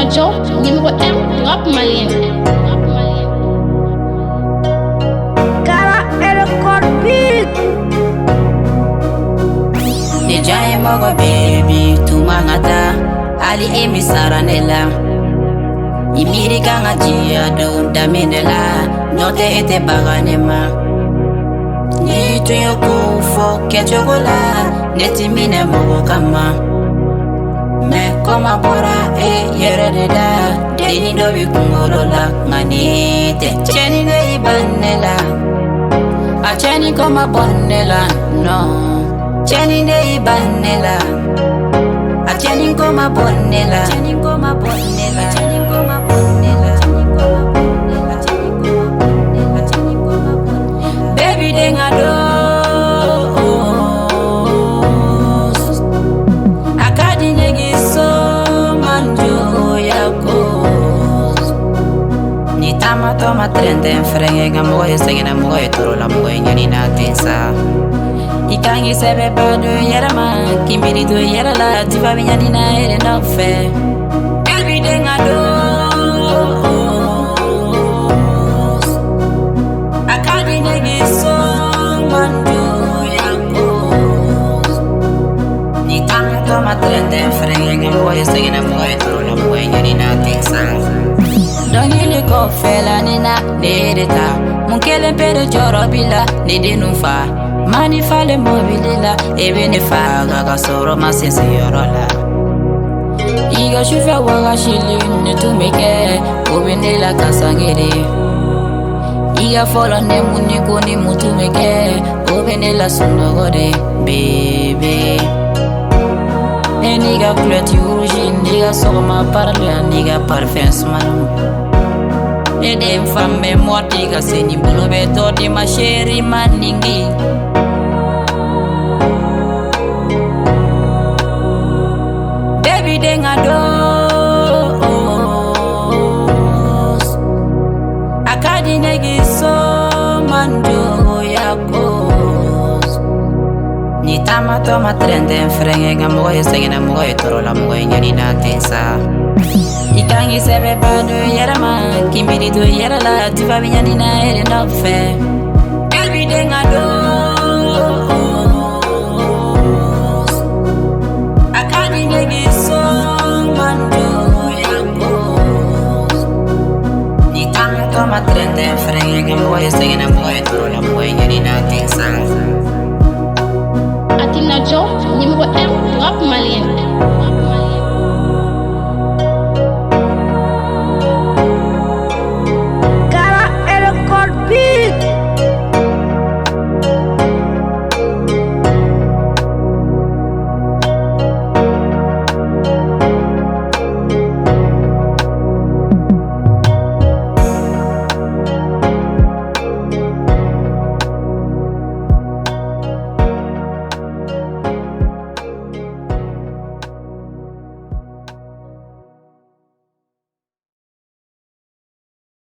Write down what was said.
Atina Joe, numéro 1 rap malien. Kara El Corpi. Ni jaye mogo baby tumangata ali emi saranela imiri kanga jia do daminela note ete baganema ni tuyo kufo kechogola neti mine mogo kama me koma bora e yere de da deni do bi kungolo la ngani te cheni ne ibanela a cheni koma bonela no cheni ne ibanela a cheni koma bonela cheni koma bonela cheni koma bonela cheni koma bonela cheni koma bonela cheni koma bonela baby denga do akadi negi so manjo yako ni tamato matrende frenge nga moyo sengena moyo toro la moyo nyani na tensa ikangi sebe bado yerama kimbiri do yerala tifa binyani na ere no fe baby denga do akadi negi so manjo yako ni tamato matrende frenge nga moyo sengena moyo toro la moyo nyani na tensa dongili ko fela ni na nereta munkele pere joro bila ni dinu fa mani fale mobili la ebe ne fa gaga soro masese yoro la iga shufe waga shili ne tumeke obende la kasangere iga folo ne muni ko ni mutumeke obende la sunogore bebe Nigga culotte rouge, nigga sors parle, nigga parfum sumano. Ne dem femme morte, nigga c'est ni bolo beto di ma chérie maningi. Baby denga dos, akadi negi so manjo yako. Ni tamato matrende frenge nga moyo sengena moyo toro la moyo nyani na tensa ikangi sebe bado yerama kimbiri do yerala tifa binyani na ere no fe baby denga do akadi negi so manjo yako ni tamato matrende frenge nga moyo sengena moyo toro la moyo nyani na tensa. Atina Joe, numéro 1 rap malien.